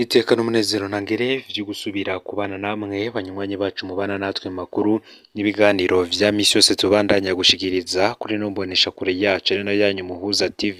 Iteka n'umunezero ntangere vyo gusubira kubana namwe banywanyi bacu mubana natwe mu makuru n'ibiganiro vya misi yose tubandanya gushikiriza kuri ino mboneshakure yacu ari nayo yanyu Muhuza TV.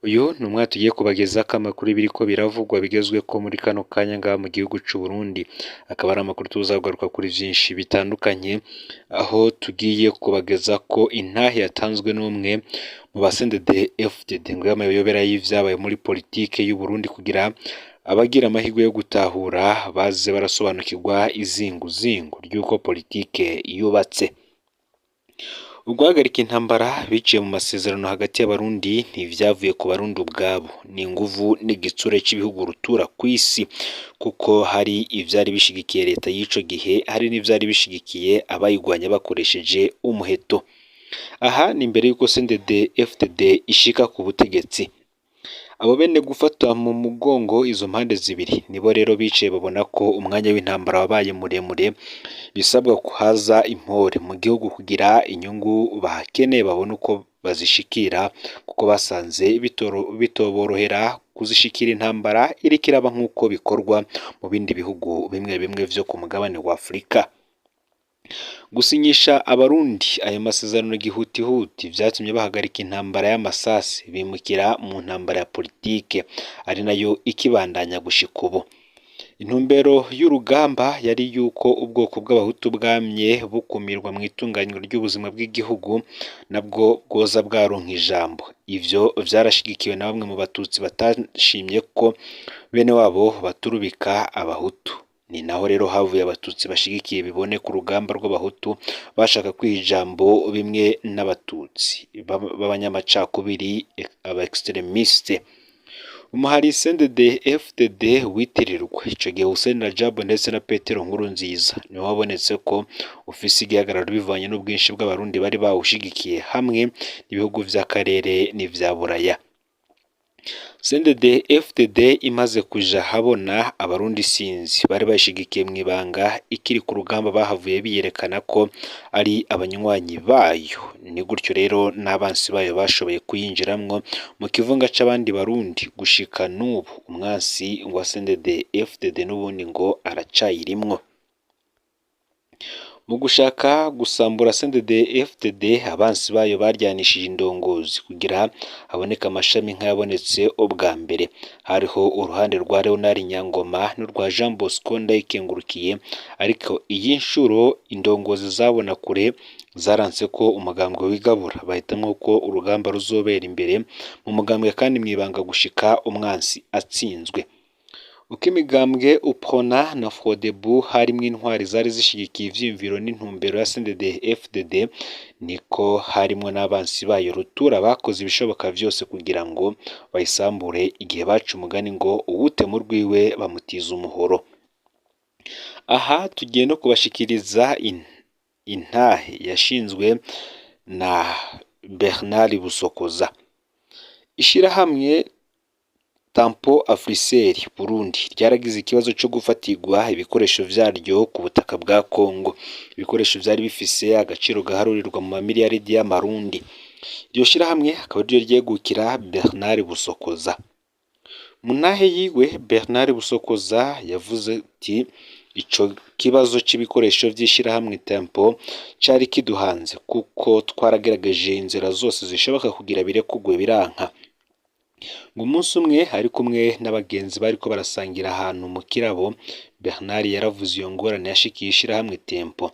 Uyu ni umwanya tugiye kubagezako amakuru y'ibiriko biravugwa bigezweko muri kano kanya ngaha mu gihugu c'u Burundi. Akaba ari amakuru tuza kugaruka kuri vyinshi bitandukanye, aho tugiye kubagezako intahe yatanzwe n'umwe mu ba CNDD FDD ngo y'amayobera y'ivyabaye muri politike y'u Burundi kugira abagira amahirwe yo gutahura baze barasobanukirwa izinguzingu ry'uko politike yubatse. Uguhagarika intambara biciye mu masezerano hagati y'Abarundi ntivyavuye ku Barundi ubwabo, ni inguvu n'igitsure c'ibihugu rutura kw'isi, kuko hari ivyari bishigikiye leta y'ico gihe, hari n'ivyari bishigikiye abayigwanya bakoresheje umuheto. Aha ni imbere y'uko CNDD FDD ishika ku butegetsi. Abo bene gufata mu mugongo izo mpande zibiri nibo rero bicaye babona ko umwanya w'intambara wabaye muremure, bisabwa ko haza impore mu gihugu kugira inyungu bahakeneye babone uko bazishikira, kuko basanze bitoborohera kuzishikira intambara iriko iraba nk'uko bikorwa mu bindi bihugu bimwe bimwe vyo ku mugabane wa Afurika. Gusinyisha Abarundi ayo masezerano gihutihuti vyatumye bahagarika intambara y'amasasi, bimukira mu ntambara ya politike ari nayo ikibandanya gushika ubu. Intumbero y'urugamba yari yuko ubwoko bw'Abahutu bwamye bukumirwa mw'itunganywa ry'ubuzima bw'igihugu nabwo bwoza bwaronka ijambo. Ivyo vyarashigikiwe na bamwe mu Batutsi batashimye ko bene wabo baturubika Abahutu. Ni naho rero havuye Abatutsi bashigikiye biboneka urugamba rw'Abahutu bashaka kwiha ijambo bimwe n'Abatutsi b'abanyamacakubiri, aba extremiste. Umuhari CNDD FDD witirirwa ico gihe Hussein Rajab ndetse na Petero Nkurunziza niwo wabonetse ko ufise igihagararo bivanye n'ubwinshi bw'Abarundi bari bawushigikiye hamwe n'ibihugu vy'akarere n'ivya Buraya. CNDD FDD imaze kuja habona, Abarundi sinzi bari bayishigikiye mw'ibanga ikiri ku rugamba bahavuye biyerekana ko ari abanywanyi bayo. Ni gutyo rero n'abansi bayo bashoboye kuyinjiramwo mu kivunga c'abandi Barundi. Gushika n'ubu umwansi wa CNDD FDD n'ubundi ngo aracayirimwo. Mu gushaka gusambura CNDD FDD, abansi bayo baryanishije indongozi kugira haboneke amashami nk'ayabonetse ubwa mbere. Hariho uruhande rwa Leonard Nyangoma n'urwa Jean Bosco Ndayikengurukiye, ariko iyi nshuro indongozi zabona kure zaranse ko umugambwe wigabura, bahitamwo ko urugamba ruzobera imbere mu mugambwe kandi mw'ibanga gushika umwansi atsinzwe. Uko imigambwe UPRONA na FRODEBU harimwo intwari zari zishigikiye ivyiyumviro n'intumbero ya CNDD FDD, niko harimwo n'abansi bayo rutura bakoze ibishoboka vyose kugira ngo bayisambure, igihe baca umugani ngo uwutema urwiwe bamutiza umuhoro. Aha tugiye no kubashikiriza intahe yashinzwe na Bernard Busokoza. Ishirahamwe Tempo Africell Burundi ryaragize ikibazo co gufatirwa ibikoresho vyaryo ku butaka bwa Congo. Ibikoresho vyari bifise agaciro gaharurirwa mu mamiliyaridi y'amarundi. Iryo shirahamwe akaba ariryo ryegukira Bernard Busokoza. Mu ntahe yiwe, Bernard Busokoza yavuze ati: "Ico kibazo c'ibikoresho vy'ishirahamwe Tempo cari kiduhanze, kuko twaragerageje inzira zose zishoboka kugira birekurwe biranka." Ngo umunsi umwe ari kumwe n'abagenzi bariko barasangira ahantu mu kirabo, Bernard yaravuze iyo ngorane yashikiye ishirahamwe Tempo.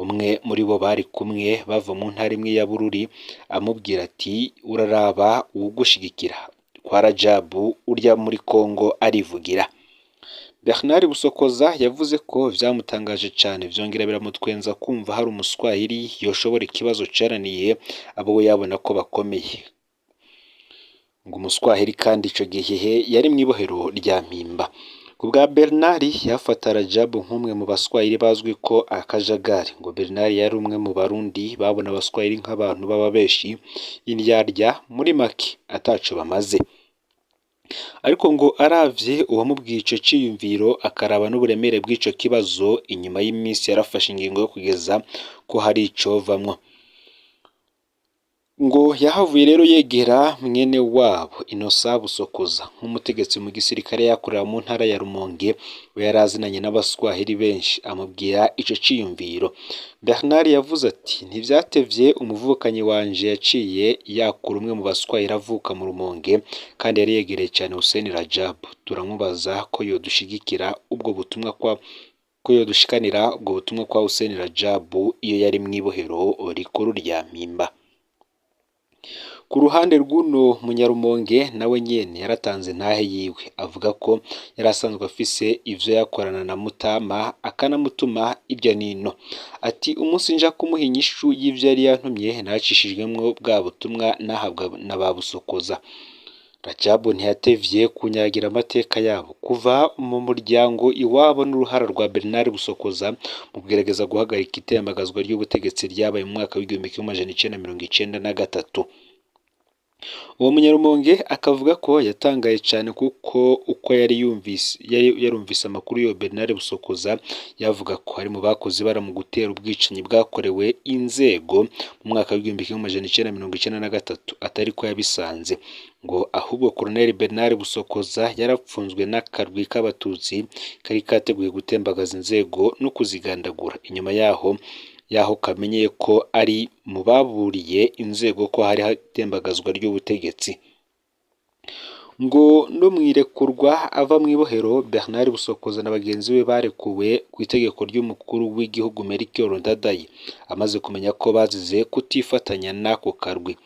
Umwe muri bo bari kumwe bava mu ntara imwe ya Bururi amubwira ati: "Uraraba uwugushigikira kwa Rajabu urya muri Congo arivugira." Bernard Busokoza yavuze ko vyamutangaje cane vyongera biramutwenza kumva hari umuswahili yoshobora ikibazo cananiye abo we yabona ko bakomeye. Ngo umuswahili kandi ico gihe yari mw'ibohero rya Mpimba. Ku bwa Bernard, yafata Rajabu nk'umwe mu baswahili bazwi ko akajagari. Ngo Bernard yari umwe mu Barundi babona abaswahili nk'abantu b'ababeshi, indyarya, muri make ataco bamaze. Ariko ngo aravye uwamubwiye ico ciyumviro akaraba n'uburemere bw'ico kibazo, inyuma y'iminsi yarafashe ingingo yo kugeza ko hari icovamwo. Ngo yahavuye rero yegera mwene wabo Innocent Busokoza nk'umutegetsi mu gisirikare yakorera mu ntara ya Rumonge, we yari azinanye n'abaswahili benshi, amubwira ico ciyumviro. Bernard yavuze ati: "Ntivyatevye, umuvukanyi wanje yaciye yakura umwe mu baswahili avuka mu Rumonge kandi yari yegereye cane Hussein Rajab, turamubaza ko yodushigikira ubwo butumwa kwa ko yodushikanira ubwo butumwa kwa Hussein Rajab iyo yari mw'ibohero rikuru rya Mpimba." Ku ruhande rw'uno munyarumonge, nawe nyene yaratanze intahe yiwe, avuga ko yari asanzwe afise ivyo yakorana na Mutama akanamutuma irya nino. Ati: "Umunsi nja kumuha inyishu y'ivyo yari yantumye, nacishijwemwo bwa butumwa nahabwa na ba Busokoza." Rajabu ntiyatevye kunyagira amateka yabo kuva mu muryango iwabo n'uruhara rwa Bernard Busokoza mu kugerageza guhagarika itembagazwa ry'ubutegetsi ryabaye mu mwaka w'1993. Uwo munyarumonge akavuga ko yatangaye cane kuko uko yari yumvise yari yarumvise amakuru yo Bernard Busokoza yavuga ko ari mu bakoze ibara mu gutera ubwicanyi bwakorewe inzego mu mwaka w'1993, atari ko yabisanze, ngo ahubwo Colonel Bernard Busokoza yarapfunzwe n'akarwi k'abatutsi kari kateguye gutembagaza inzego no kuzigandagura, inyuma yaho kamenyeye ko ari mu baburiye inzego ko hari itembagazwa ry'ubutegetsi. Ngo no mw'irekurwa ava mw'ibohero, Bernard Busokoza na bagenzi be barekuwe ku itegeko ry'umukuru w'igihugu Melchior Ndadaye, amaze kumenya ko bazize kutifatanya n'ako karwi.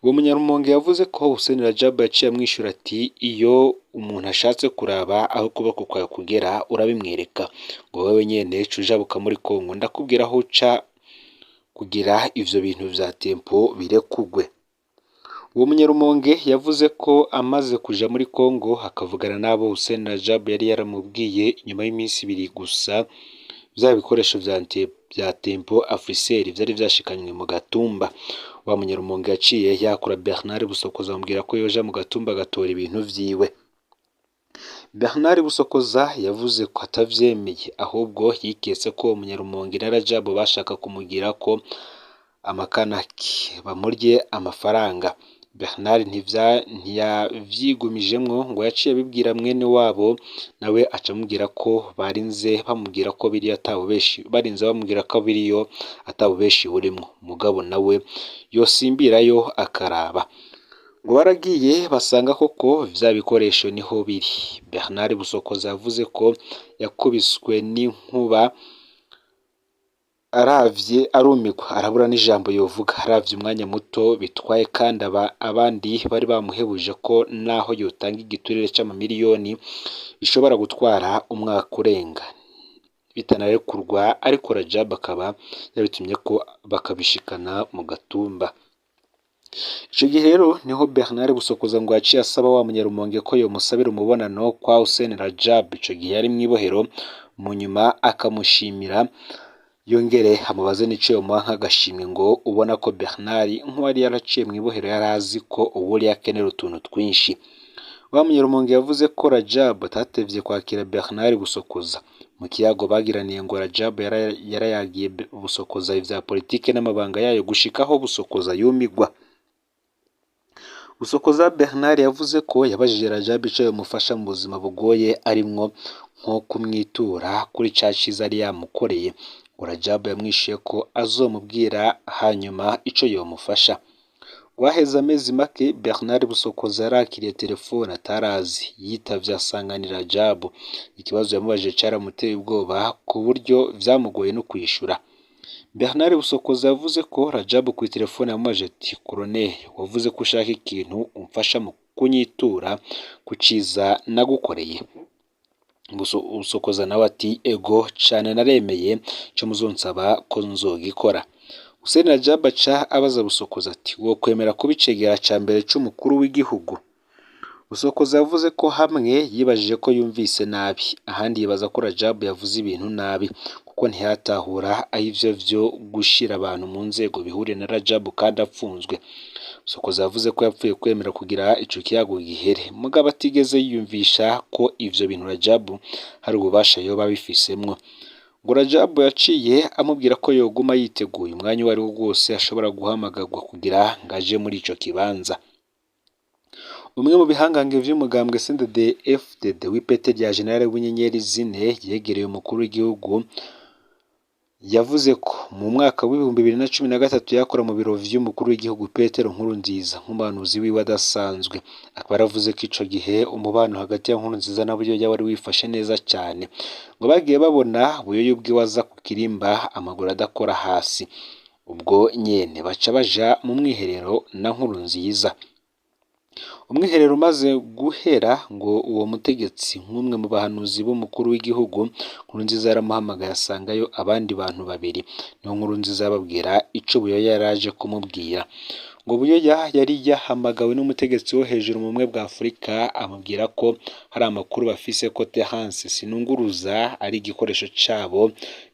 Uwo munyarumonge yavuze ko Hussein Rajab yaciye amwishura ati: "Iyo umuntu ashatse kuraba aho ukuboko kwawe kugera urabimwereka, ngo wewe nyene ca ujabuka muri Kongo ndakubwira aho uca kugira ivyo bintu vya tempo birekugwe." Uwo munyarumonge yavuze ko amaze kuja muri Kongo akavugana n'abo Hussein Rajab yari yaramubwiye, inyuma y'iminsi 2 gusa vya bikoresho vya tempo Africell vyari vyashikanywe mu Gatumba. Wa munyarumonge yaciye yakura Bernard Busokoza amubwira ko yoja mu Gatumba agatora ibintu vyiwe. Bernard Busokoza yavuze ko atavyemeye, ahubwo yiketse ko uwo munyarumonge na Rajab bashaka kumugira ko amakanaki bamurye amafaranga. Bernard ntiyavyigumijemwo, ngo yaciye abibwira mwene wabo, nawe aca amubwira ko barinze bamubwira ko biriyo atabubeshi, barinze bamubwira ko biriyo atabubeshi burimwo, mugabo nawe yosimbirayo akaraba. Ngo baragiye basanga koko vya bikoresho niho biri. Bernard Busokoza yavuze ko yakubiswe n'inkuba, aravye arumigwa, arabura n'ijambo yovuga, aravye umwanya muto bitwaye kandi abandi bari bamuhebuje ko naho yotanga igiturire c'amamiliyoni bishobora gutwara umwaka urenga bitanarekurwa, ariko Rajab akaba yabitumye ko bakabishikana mu Gatumba. Ico gihe rero niho Bernard Busokoza ngo yaciye asaba wa munyarumonge ko yomusabira umubonano kwa Hussein Rajab, ico gihe yari mw'ibohero, mu nyuma akamushimira yongere amubaze n'ico yomuha nk'agashimwe. Ngo ubona ko Bernard nk'uwari yaraciye mw'ibohero yari azi ko uwuri akenera utuntu twinshi. Wa munyarumonge yavuze ko Rajab atatevye kwakira Bernard Busokoza. Mu kiyago bagiraniye, ngo Rajab yarayagiye Busokoza ivya politike n'amabanga yayo gushika aho Busokoza yumigwa. Busokoza Bernard yavuze ko yabajije Rajab ico yomufasha mu buzima bugoye arimwo, nko kumwitura kuri ca ciza yari yamukoreye. Ngo Rajab yamwishuye ko azomubwira hanyuma ico yomufasha. Rwaheze amezi make Bernard Busokoza yarakiriye telefone atarazi, yitavye asanganira Rajab. Ikibazo yamubajije caramuteye ubwoba ku buryo vyamugoye no kwishura. Bernard Busokoza yavuze ko Rajab kuri telefone yamubajije ati: "Colonel, wavuze ko ushaka ikintu umfasha mu kunyitura ku ciza nagukoreye." Busokoza nawe ati: "Ego cane, naremeye ico muzonsaba ko nzogikora." Hussein Rajab aca abaza Busokoza ati: "Wokwemera kuba icegera ca mbere c'umukuru w'igihugu?" Busokoza yavuze ko hamwe yibajije ko yumvise nabi, ahandi yibaza ko Rajab yavuze ibintu nabi, kuko ntiyatahura aho ivyo vyo gushira abantu mu nzego bihuriye na Rajab kandi apfunzwe. Busokoza yavuze ko yapfuye kwemera kugira ico kiyago gihere, mugabo atigeze yiyumvisha ko ivyo bintu Rajab hari ububasha yoba abifisemwo. Ngo Rajabu yaciye amubwira ko yoguma yiteguye umwanya uwo ari wo wose ashobora guhamagarwa kugira ngo aje muri ico kibanza. Umwe mu bihangange vy'umugambwe CNDD FDD w'ipete rya General w'inyenyeri zine yegereye umukuru w'igihugu yavuze ko mu mwaka w'2013 yakora mu biro vy'umukuru w'igihugu Petero Nkurunziza nk'umuhanuzi wiwe adasanzwe. Akaba yaravuze ko ico gihe umubano hagati ya Nkurunziza na Buyoya wari wifashe neza cane. Ngo bagiye babona Buyoya ubwiwe aza ku kirimba amaguru adakora hasi. Ubwo nyene baca baja mu mwiherero na Nkurunziza. Umwiherero umaze guhera ngo uwo mutegetsi nk'umwe mu bahanuzi b'umukuru w'igihugu Nkurunziza yaramuhamagaye asangayo abandi bantu babiri. Niho Nkurunziza yababwira ico Buyoya yaraje kumubwira. Ngo Buyoya yari yahamagawe n'umutegetsi wo hejuru mu bumwe bwa Afurika amubwira ko hari amakuru bafise ko Terence Sinunguruza ari igikoresho cabo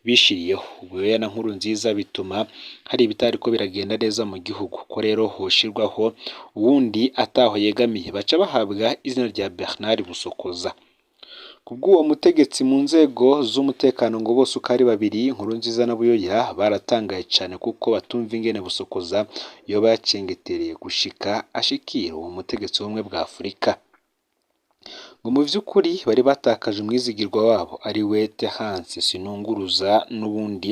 bishiriyeho. Buyoya na Nkurunziza bituma hari ibitariko biragenda neza mu gihugu, ko rero hoshirwaho uwundi ataho yegamiye, baca bahabwa izina rya Bernard Busokoza. Kubw'uwo mutegetsi mu nzego z'umutekano ngo bose uko ari babiri Nkurunziza na Buyoya baratangaye cane kuko batumva ingene Busokoza yoba yacengetereye gushika ashikira uwo mutegetsi w'ubumwe bwa Afurika. Ngo mu vy'ukuri bari batakaje umwizigirwa wabo ari we Terence Sinunguruza n'ubundi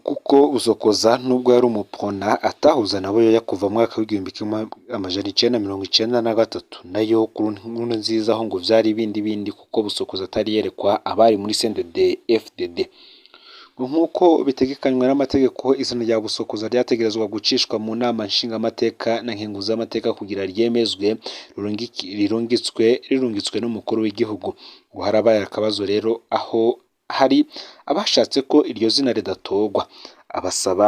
kuko Busokoza nubwo yari umuprona atahuza na Buyoya kuva mu mwaka w'1993, nayo ku Nkurunziza ho ngo vyari ibindi bindi kuko Busokoza atari yerekwa abari muri CNDD FDD. Ngo nk'uko bitegekanywa n'amategeko izina rya Busokoza ryategerezwa gucishwa mu nama nshingamateka na nkenguzamateka kugira ryemezwe rirungitswe n'umukuru w'igihugu. Ngo harabaye akabazo rero aho hari abashatse ko iryo zina ridatorwa, abasaba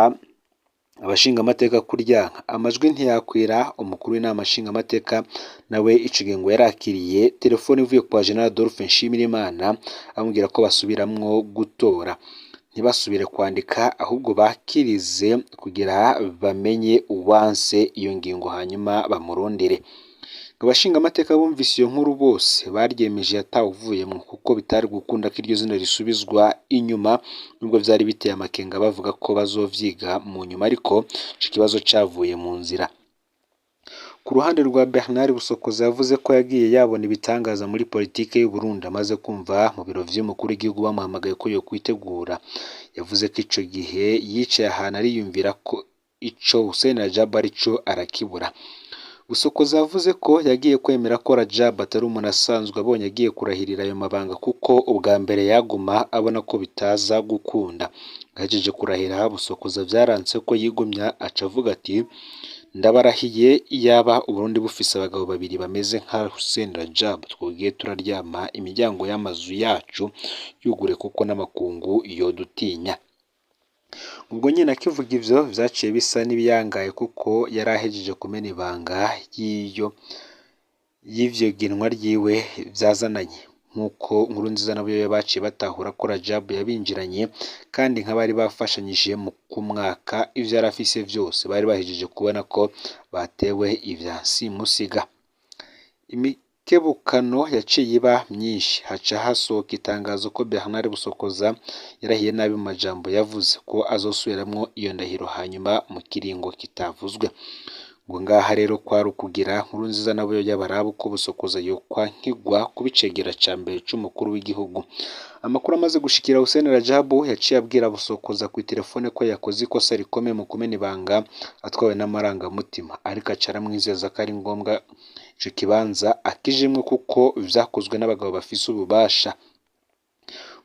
abashingamateka kuryanka, amajwi ntiyakwira. Umukuru w'inama nshingamateka nawe ico gihe ngo yarakiriye telefone ivuye kwa General Adolphe Nshimirimana amubwira ko basubiramwo gutora, ntibasubire kwandika ahubwo bakirize kugira bamenye uwanse iyo ngingo hanyuma bamurondere. Abashingamateka bumvise iyo nkuru bose baryemeje atawuvuyemwo kuko bitari gukunda ko iryo zina risubizwa inyuma nubwo vyari biteye amakenga bavuga ko bazovyiga mu nyuma, ariko ico kibazo cavuye mu nzira. Ku ruhande rwa Bernard Busokoza yavuze ko yagiye yabona ibitangaza muri politike y'u Burundi amaze kumva mu biro vy'umukuru w'igihugu bamuhamagaye ko yokwitegura. Yavuze ko ico gihe yicaye ahantu ariyumvira ko ico Hussein Rajab arico arakibura. Busokoza yavuze ko yagiye kwemera ko Rajab atari umuntu asanzwe abonye agiye kurahirira ayo mabanga kuko ubwa mbere yaguma abona ko bitaza gukunda. Ahejeje kurahira Busokoza vyaranse ko yigumya aca avuga ati ndabarahiye iyaba Uburundi bufise abagabo babiri bameze nka Hussein Rajab twogiye turaryama imiryango y'amazu yacu yugure kuko n'amakungu yodutinya. Ubwo nyene akivuga ivyo vyaciye bisa n'ibiyangaye kuko yari ahejeje kumena ibanga y'ivyo genwa ryiwe vyazananye. Nk'uko Nkurunziza na Buyoya baciye batahura ko Rajab yabinjiranye kandi nk'abari bafashanyije mu kumwaka ivyo yari afise vyose, bari bahejeje kubona ko batewe ivya simusiga. Imikebukano yaciye iba myinshi, haca hasohoka itangazo ko Bernard Busokoza yarahiye nabi mu majambo yavuze ko azosubiramwo iyo ndahiro hanyuma mu kiringo kitavuzwe. Ngo ngaha rero kwari ukugira Nkurunziza na Buyoya barabe uko Busokoza yokwankigwa kuba icegera ca mbere c'umukuru w'igihugu. Amakuru amaze gushikira Hussein Rajab yaciye abwira Busokoza kw'iterefone ko yakoze ikosa rikomeye mu kumena ibanga atwawe n'amarangamutima, ariko aca aramwizeza ko ari ngombwa ico kibanza akijemwo kuko vyakozwe n'abagabo bafise ububasha.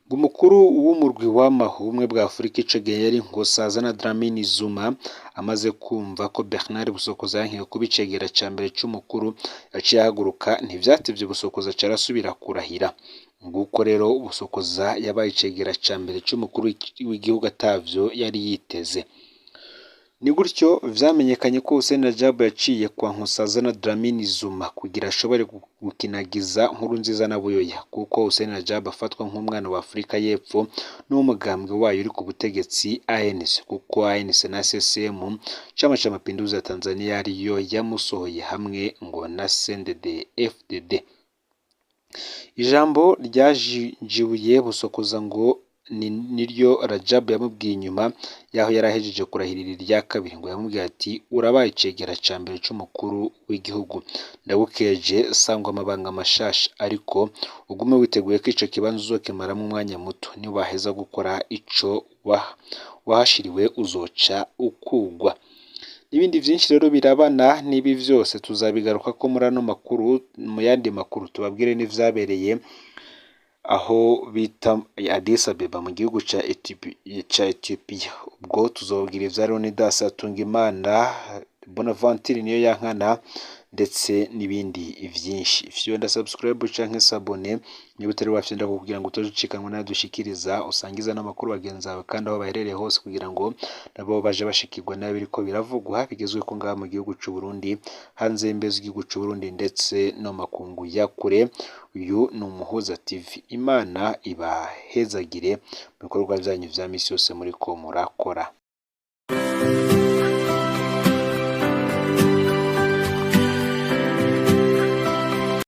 Ngo umukuru w'umurwi w'amaho ubumwe bwa Afurika ico gihe yari Nkosazana Dlamini Zuma amaze kumva ko Bernard Busokoza yankiwe kuba icegera ca mbere c'umukuru yaciye ahaguruka, ntivyatevye Busokoza aca arasubira kurahira. Nguko rero Busokoza yabaye icegera ca mbere c'umukuru w'igihugu atavyo yari yiteze. Ni gutyo vyamenyekanye ko Hussein Rajab yaciye kwa Nkosazana Dlamini Zuma kugira ashobore gukinagiza Nkurunziza na Buyoya, kuko Hussein Rajab afatwa nk'umwana wa Afurika y'Epfo n'umugambwe wayo uri ku butegetsi ANC, kuko ANC na CCM Chama cha Mapinduzi ya Tanzania ariyo yamusohoye hamwe ngo na CNDD FDD. Ijambo ryajinjibuye Busokoza ngo niryo Rajab yamubwiye inyuma y'aho yari ahejeje kurahirira irya kabiri, ngo yamubwiye ati urabaye icegera ca mbere c'umukuru w'igihugu, ndagukeje sangwa amabanga mashasha, ariko ugume witeguye ko ico kibanza uzokimaramwo umwanya muto, niwaheza gukora ico wahashiriwe uzoca ukugwa. N'ibindi vyinshi rero birabana n'ibi vyose tuzabigarukako muri ano makuru, mu yandi makuru tubabwire n'ivyabereye aho bita Addis Abeba mu gihugu ca Ethiopia. Ubwo tuzobabwira ivya Leonidas Hatungimana, Bonaventure Niyoyankana ndetse n'ibindi vyinshi. Fyonda subscribe canke s'abonner niba utari wafyonda kugira ngo utazucikanwa n'ayo dushikiriza, usangiza n'amakuru bagenzi bawe kandi aho baherereye hose kugira ngo nabo baje bashikirwa n'ibiriko biravugwa bigezweko ngaha mu gihugu c'u Burundi, hanze y'imbibe z'igihugu c'u Burundi ndetse no mu makungu ya kure. Uyu ni Umuhuza TV. Imana ibahezagire mu bikorwa vyanyu vya misi yose muriko murakora.